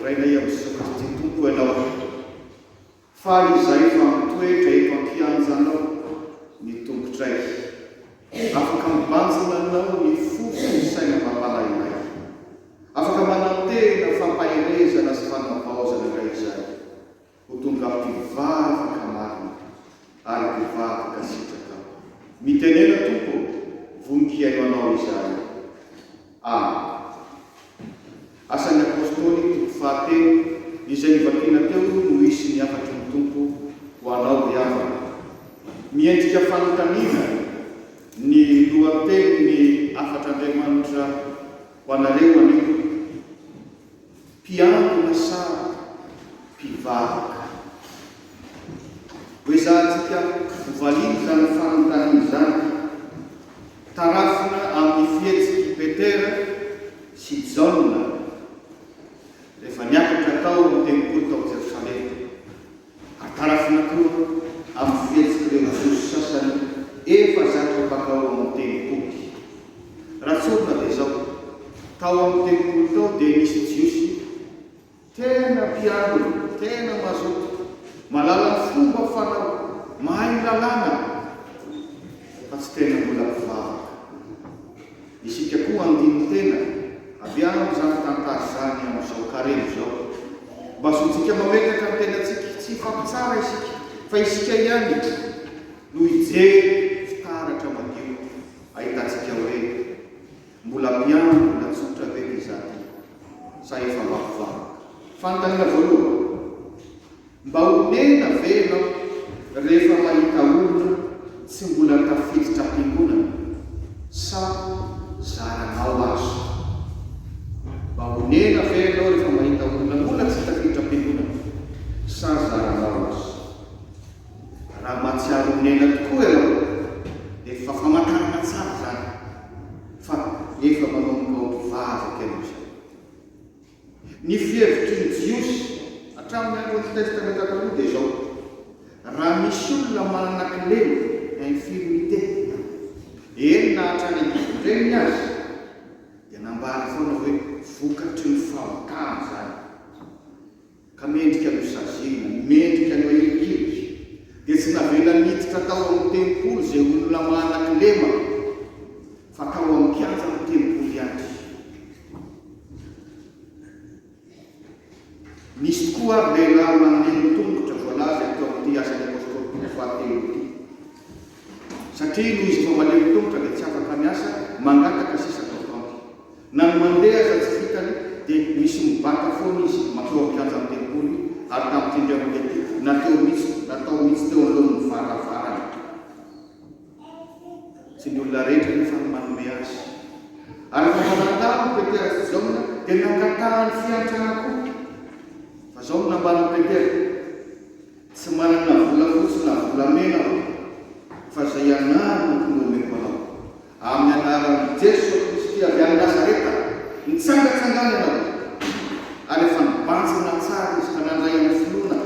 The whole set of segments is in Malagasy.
Rainay amin'i Jesoa Kristy Tompo Ianao. Faly izahay fa mitoetra eto an-kianjanao ny tongotray. Afaka mibanjina Anao ny fo sy ny saina mampalahelo. Afaka manantena fampaherezana sy fanavaozana indray izahay. Ho tonga mpivavaka marina ary mpivavaka sitrakao. Mitenena Tompo ô, vonon-kihaino Anao izahay. Amen. Asan'ny Apostoly toko fahatelo izay novakiana teo no hisy ny hafatry ny Tompo ho anao ry havana. Miendrika fanontaniana ny lohatenin'ny hafatr'Andriamanitra ho anareo anio. Mpiangona sa mpivavaka? Hoezahantsika hovaliana izany fanontaniana izany, tarafina amin'ny fihetsik'i Petera sy Jaona rehefa niakatra tao amin'ny tempoly tao Jerosalema. Ary tarafina koa amin'ny fihetsik'ireo Jiosy sasany efa zatra mpankao amin'ny tempoly. Raha tsorina dia izao, tao amin'ny tempoly tao dia nisy Jiosy tena mpiangona, tena mazoto, mahalala ny fomba fanao, mahay ny lalàna, fa tsy tena mbola mpivavaka. Isika koa handini-tena avy amin'izany tantara izany amin'izao karemy izao. Mba azontsika mametraka ny tenantsika, tsy hifampitsara isika, fa isika ihany no hijery fitaratra madio ahitantsika hoe mbola mpiangona tsotra ve ity izaho ity sa efa mba mpivavaka. Fanontaniana voalohany. Mba onena ve ianao rehefa mahita olona tsy mbola tafiditra am-piangonana sa zaranao aza? Mba onena ve ianao rehefa mahita olona mbola tsy tafiditra am-piangonana sa zaranao aza? Raha mahatsiaro onena tokoa ianao dia efa famantarana tsara izany fa efa manomboka ho mpivavaka ianao izay. Ny fihevitry ny Jiosy hatramin'ny andron'ny Testamenta Taloha dia izao, Raha misy olona manana kilema, infirmité, eny na hatrany an-kibon-dreniny aza, dia nambara foana hoe vokatry ny fahotana izany, ka mendrika ny hosaziana, mendrika ny hoahilikilika, dia tsy navela niditra tao amin'ny tempoly izay olona manana kilema, fa tao amin'ny kianjan'ny tempoly ihany. Nisy tokoa ary lehilahy maneno tongotra voalaza eto amin'ity Asan'ny Apostoly toko fahatelo ity. Satria noho izy efa malemy tongotra dia tsy afaka miasa, mangataka sisa atao kaonty. Na ny mandeha aza tsy vitany dia misy mibata foana izy mankeo an-kianjan'ny tempoly ary tamin'ity indray mandeha ity nateo mihitsy natao mihitsy teo anoloan'ny varavarana. Tsy ny olona rehetra anefa no manome azy. Ary rehefa mba nandalo i Petera sy Jaona, dia nangatahany fiantrana koa. Fa izao no nambaran'i Petera, Tsy manana volafotsy na volamena aho, fa izay ananako no omeko anao. Amin'ny anaran'i Jesoa Kristy avy any Nazareta, mitsangatsangana ianao. Ary efa nibanjina tsara izy ka nandray amin'ny finoana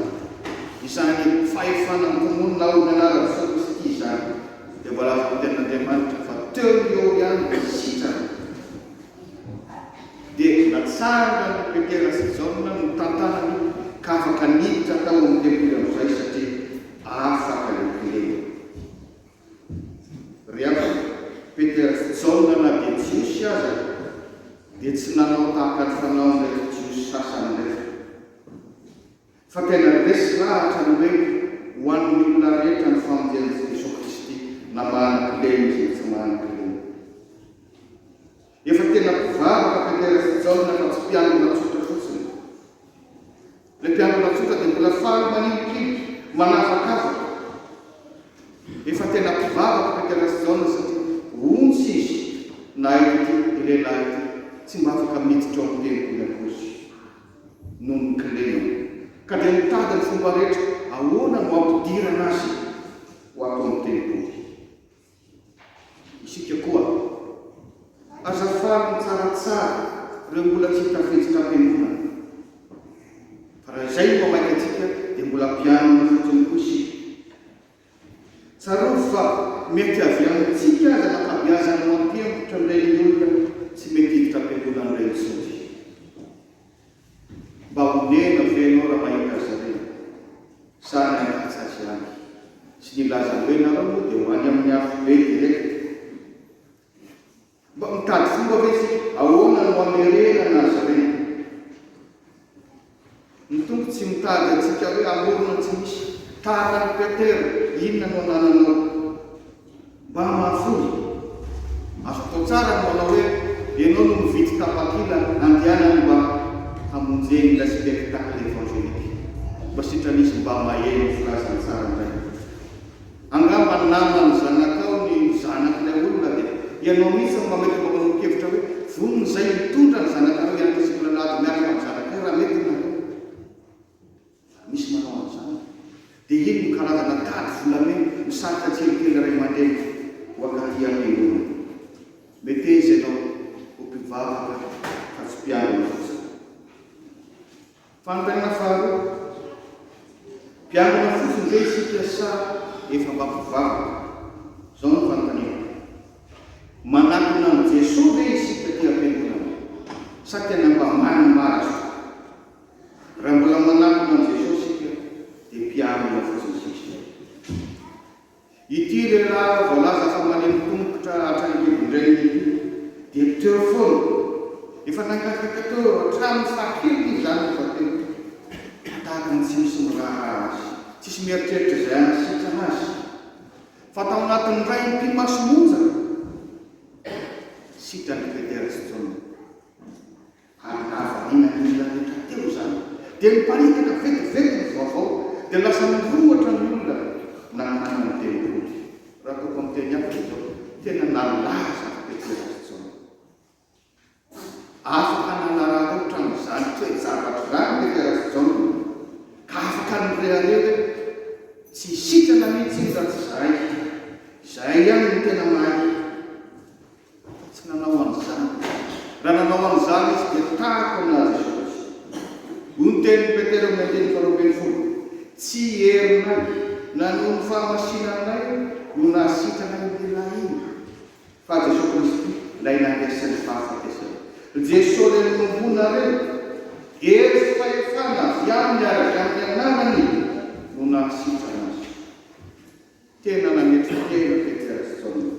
izany fahefana mitononina ao amin'ny anaran'i Jesoa Kristy izany, dia voalazan'ny Tenin'Andriamanitra fa teo no eo ihany dia sitrana. Dia natsangan'i Petera sy Jaona notantanany ka afaka niditra tao amin'ny tempoly amin'izay satria afaka ilay kilema. Ry havana, Petera sy Jaona na dia Jiosy aza dia tsy nanao tahaka ny fanaon'ireto Jiosy sasany ireto. Fa tena resy lahatra ny hoe ho an'ny olona rehetra ny famonjen'i Jesoa Kristy na manan-kilema izy na tsy manan-kilema. Efa tena mpivavaka Petera sy Jaona fa tsy mpiangona tsotra fotsiny. Ilay mpiangona tsotra dia mbola faly manilikilika, manavakavaka. Efa tena mpivavaka Petera sy Jaona satria ontsy izy nahita ity lehilahy ity tsy mba afaka miditra ao amin'ny tempoly akory noho ny kilemany. Ka dia nitady ny fomba rehetra ahoana no hampidirana azy ho ato amin'ny tempoly. Isika koa. Aza faly mitsaratsara ireo mbola tsy tafiditra am-piangonana. Fa raha izay no mamaika antsika dia mbola mpianona fotsiny koa isika. Tsarovy fa mety avy amintsika aza ny ankabeazan'ny mampihemotra an'ireny olona tsy mety hiditra am-piangonana ireny intsony. Mba honena ve ianao raha mahita azy ireny? Sa ny handatsa azy ihany? Sy ny hilaza hoe nareo moa dia ho any amin'ny afobe direct? Mba mitady fomba ve isika ahoana no hamerenana azy ireny? Ny Tompo tsy mitady antsika hoe hamorona tsy misy. Tahaka an'i Petera, inona no anananao? Mba mahafoy. Azo atao tsara ny manao hoe ianao no mividy tapakila handehanany mba hamonjeny ilay spectacle évangélique. Mba sitran'izy mba maheno ny filazantsara indray. Angamba naman'ny zanakao ny zanak'ilay olona dia ianao mihitsy no mba mety mba manolo-kevitra hoe vonona izay hitondra ny zanakareo hianatra sekoly alahady miaraka amin'ny zanakay raha mety nareo. Raha misy manao an'izany dia iny no karazana tady volamena misarika tsikelikely ray aman-dreny ho ankaty am-piangonana. Meteza ianao ho mpivavaka fa tsy mpiangona fotsiny. Fanontaniana faharoa, Mpiangona fotsiny ve isika sa efa mba mpivavaka? Izao no fanontaniako, Manatona an'i Jesoa ve isika aty am-piangonana sa tena mba manimba azy? Raha mbola manatona an'i Jesoa isika dia mpiangona fotsiny isika izay. Ity lehilahy voalaza fa malemy tongotra hatrany an-kibon-dreniny ity dia teo foana. Efa nangataka teo hatramin'ny fahakeliny izany efa teo. Fa tahaka ny tsy misy miraharaha azy, tsisy mieritreritra izay hanasitrana azy. Fa tao anatin'ny iray mipi-maso monja, sitran'i Petera sy Jaona. Ary nahavariana ny olona rehetra teo izany. Dia niparitaka vetivety ny vaovao, dia lasa nirohotra ny olona nankany amin'ny tempoly. Raha ataoko amin'ny teny hafa dia izao, tena nalaza ry Petera sy Jaona. Afaka nanararaotra an'izany toe-javatra izany Petera sy Jaona, ka afaka nirehareha hoe, Tsy sitrana mihitsy iny raha tsy izahay. Izahay ihany no tena mahay. Fa tsy nanao an'izany. Raha nanao an'izany izy dia tahaka ny an'i Jesosy. Hoy ny tenin'i Petera amin'ny andininy faharoambinifolo, Tsy herinay, na noho ny fahamasinanay no nahasitrana iny lehilahy iny, fa Jesosy Kristy, ilay nandresy ny fahafatesana. Jesosy ilay nonomboanareo, hery sy fahefana avy aminy ary avy amin'ny anarany no nahasitrana azy. Tena nanetry tena Petera sy Jaona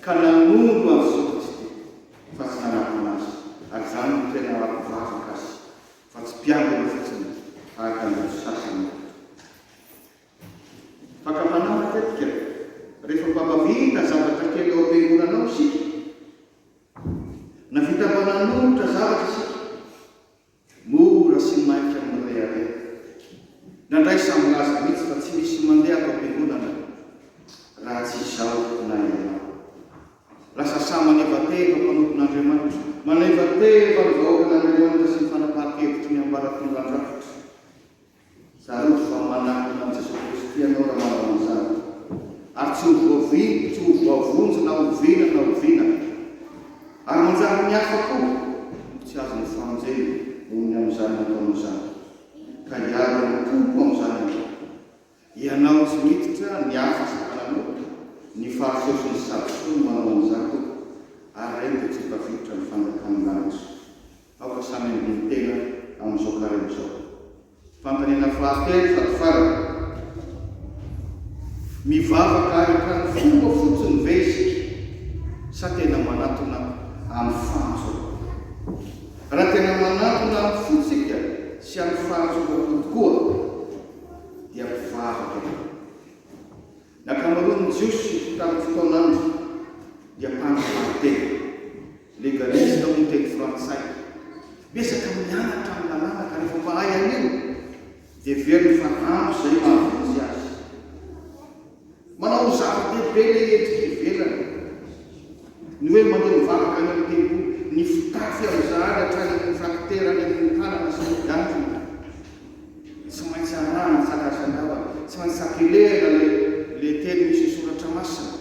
ka nanondro an'i Jesoa Kristy fa tsy nanatona Azy, ary izany no tena maha-mpivavaka azy fa tsy mpiangona fotsiny tahaka an'ireo sasany ireto. Fakam-panahy matetika rehefa mba mahavita zavatra kely ao am-piangonana ao isika, na vita mba nanolotra zavatra isika, Mora sy maika mirehareha. Indraindray samy milaza mihitsy fa tsy misy mandeha ato am-piangonana raha tsy izaho na ianao. Lasa samy manevateva mpanompon'Andriamanitra, manevateva ny vahoakan'Andriamanitra sy ny fanapahan-kevitry ny ambaratongan-drafitra. Tsarovy fa manatona an'i Jesoa Kristy ianao raha manao an'izany, ary tsy ho voavy, tsy ho voavonjy na oviana na oviana. Ary manjary ny hafa koa no tsy azon'ny famonjena noho ny amin'izany nataonao izany. Ka hiaro ny Tompo amin'izany ianao. Ianao tsy miditra ny hafa sakananao, ny Fariseo sy ny Sadoseo no manao an'izany tompoko, ary ireny dia tsy ho tafiditra ny fanjakan'ny lanitra. Aoka samy handini-tena amin'izao karemy izao. Fanontaniana fahatelo sady farany, Mivavaka araka ny fomba fotsiny ve isika sa tena manatona amin'ny fahatsoram-po? Raha tena manatona amin'ny fo isika sy amin'ny fahatsoram-po tokoa dia mpivavaka ianao. Ny ankamaroan'ny Jiosy tamin'ny fotoan'andro dia mpanontany-tena. Legaliste hoy ny teny frantsay. Betsaka mianatra ny lalàna ka rehefa mahay an'io dia heveriny fa ampy izay mahavonjy azy. Manao ho zava-dehibe ilay endrika ivelany. Ny hoe mandeha mivavaka any amin'ny tempoly, ny fitafy amin'izany hatrany amin'ny faktera any amin'ny tanana sy ny gantona. Tsy maintsy arahana tsakazandavana, tsy maintsy sakelehana ilay ilay teny misy ny soratra masina.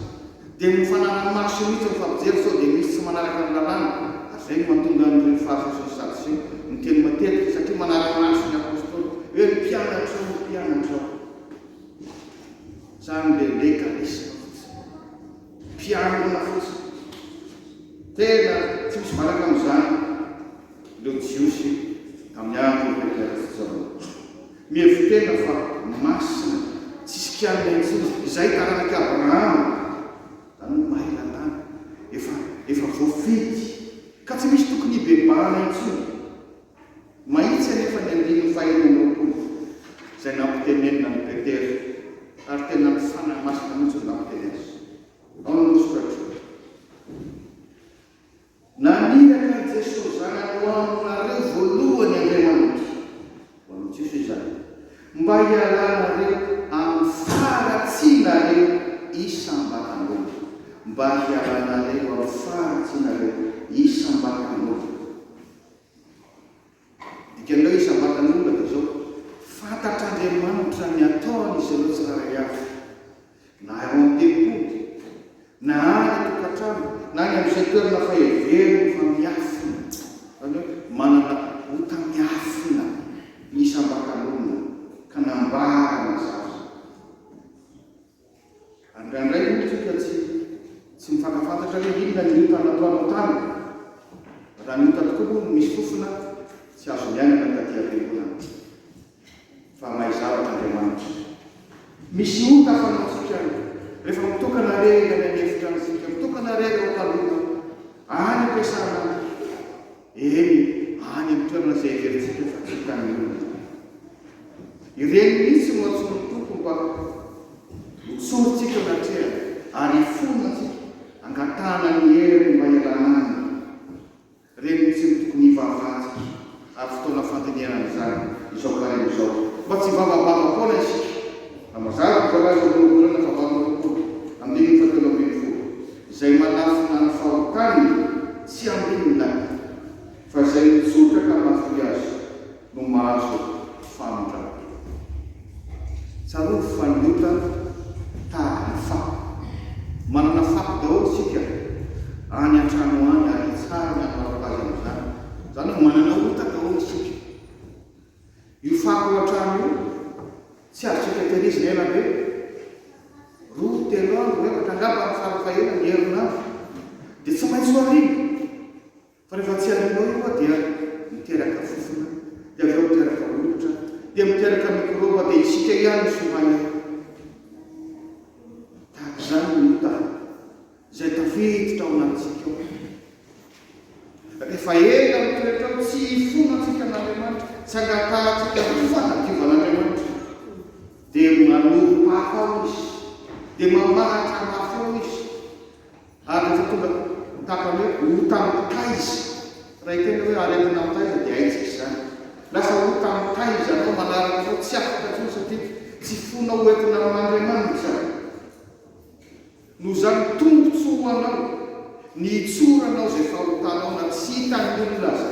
Dia mifanara-maso mihitsy mifampijery sao dia misy tsy manaraka ny lalàna, ary izay no mahatonga an'ireny fariseo sy ny sadoseo miteny matetika satria manara-maso ny apostoly hoe ny mpianatrao ny mpianatrao. Izany dia legalisme fotsiny. Mpiangona fotsiny. Tena tsy misy valaka amin'izany ireo Jiosy tamin'ny andron'i Petera sy. Mihevi-tena fa masina, tsisy kianina intsony, izay taranak'i Abrahama. Izany hoe mahay lalàna, efa efa voafidy, ka tsy misy tokony hibebahana intsony. Mahitsy anefa ny andininy faha-26, izay nampitenenina an'i Petera, ary tena ny Fanahy Masina mihitsy no nampiteny azy. Ao no soratra. Naniraka an'i Jesoa Zanany ho aminareo voalohany Andriamanitra, ho amin'i Jesoa izany, mba hialanareo amin'ny faharatsianareo isam-batan'olona, mba hialanareo amin'ny faharatsianareo isam-batan'olona. Dikan'ilay hoe isam-batan'olona dia izao, fantatr'Andriamanitra ny ataon'izy ireo tsirairay avy, na ao an-tempoly, na any an-tokantrano, na any amin'izay toerana fa heveriny fa miafina, izany hoe manana ota miafina ny isam-batan'olona ka nambarany mazava izany. Indraindray moa tsika tsy tsy mifankafantatra hoe inona ny ota nataonao tany. Raha ny ota tokoa moa no misy fofona, tsy azo niainana taty am-piangonana. Fa mahay zavatra Andriamanitra. Misy ota fanaontsika any. Rehefa mitokana rery any an'efitrano isika, mitokana rery ao am-pandriana, any am-piasana any, eny, any amin'ny toerana izay heverintsika fa tsy hitan'ny olona. Ireny mihitsy no antsoin'ny Tompo mba ho tsorintsika eo anatrehany ary hifonantsika, hangatahana ny heriny mba hialana aminy. Ireny mihitsy no tokony hivavahantsika ary fotoana fandinihana an'izany izao karemy izao, mba tsy hivavabava-poana isika. Raha mazava ny voalaza ao amin'ny Ohabolana fahavalo amby 20, andininy fahatelo ambin'ny folo, Izay manafina ny fahotany tsy ambinina, fa izay mitsotra ka mahafoy azy no mahazo famindram-po. Tsarovy fa ny ota tahaka ny fako. Manana fako daholo isika any an-trano any ary tsara ny hanoharako azy amin'izany. Izany hoe manana ota daholo isika. Io fako ao an-trano io tsy azontsika tehirizina ela be. Roa, telo andro, efatra, angamba ny farafahelany herinandro. Dia tsy maintsy ho ariana. Fa rehefa tsy arinao io dia miteraka fofona, dia avy eo miteraka olitra, dia miteraka mikrôba, dia isika ihany no soraina eo. Tahaka izany ny ota izay tafiditra ao anatintsika ao. Rehefa ela mitoetra ao, tsy hifonantsika an'Andriamanitra, tsy angatahantsika ny fanadiovan'Andriamanitra, dia manorim-paka ao izy, dia mamahatra mafy ao izy. Ary rehefa tonga tahaka ny hoe ota mitaiza, raha hiteny hoe aretina mitaiza dia haintsika izany. Lasa ota mitaiza anao manaraka anao tsy afaka intsony satria tsy fonao ho entina amin'Andriamanitra. Noho izany tombontsoa ho anao ny hitsoranao izay fahotanao na tsy hitan'ny olona aza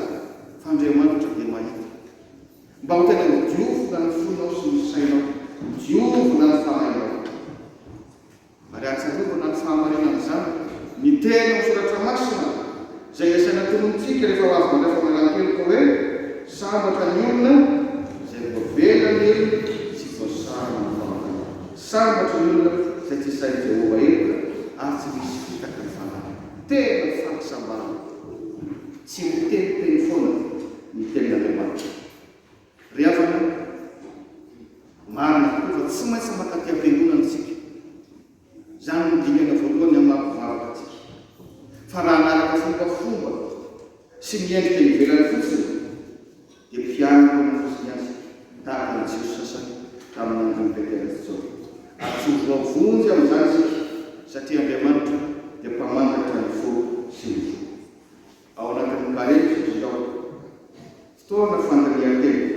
fa Andriamanitra dia mahita. Mba ho tena ho diovina ny fonao sy ny sainao, ho diovina ny fanahinao. Ary ahatsiarovana ny fahamarinan'izany, ny teny ao Soratra Masina, izay asaina tonontsika rehefa ho avy mandray famelan-keloka hoe, Sambatra ny olona izay voavela ny helony sy voasarona ny fahotany. Sambatra ny olona izay tsy isain'i Jehovah heloka ary tsy misy fitaka ny fanahiny. Tena fahasambarana! Tsy miteniteny foana ny Tenin'Andriamanitra. Ry havana, marina tokoa fa tsy maintsy mankaty am-piangonana isika. Izany no dingana voalohany amin'ny maha mpivavaka antsika. Fa raha hanaraka fombafomba sy ny endrika ivelany fotsiny, dia mpiangona fotsiny ihany isika, tahaka ny Jiosy sasany tamin'ny andron'i Petera sy Jaona. Ary tsy ho voavonjy amin'izany isika, satria Andriamanitra dia mpamantatra ny fo sy ny fo. Ao anatin'ny karemy isika izao. Fotoana fandinihan-tena.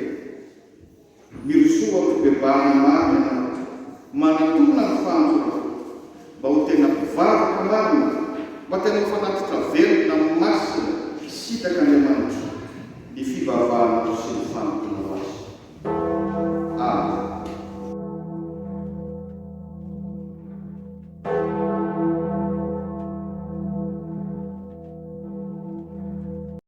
Mirosoa amin'ny fibebahana marina ianao. Manatona ny fahantrana mba ho tena mpivavaka marina, mba tena ho fanatitra velona, masina, sitraka Andriamanitra ny fivavahanao sy ny fanompoanao Azy.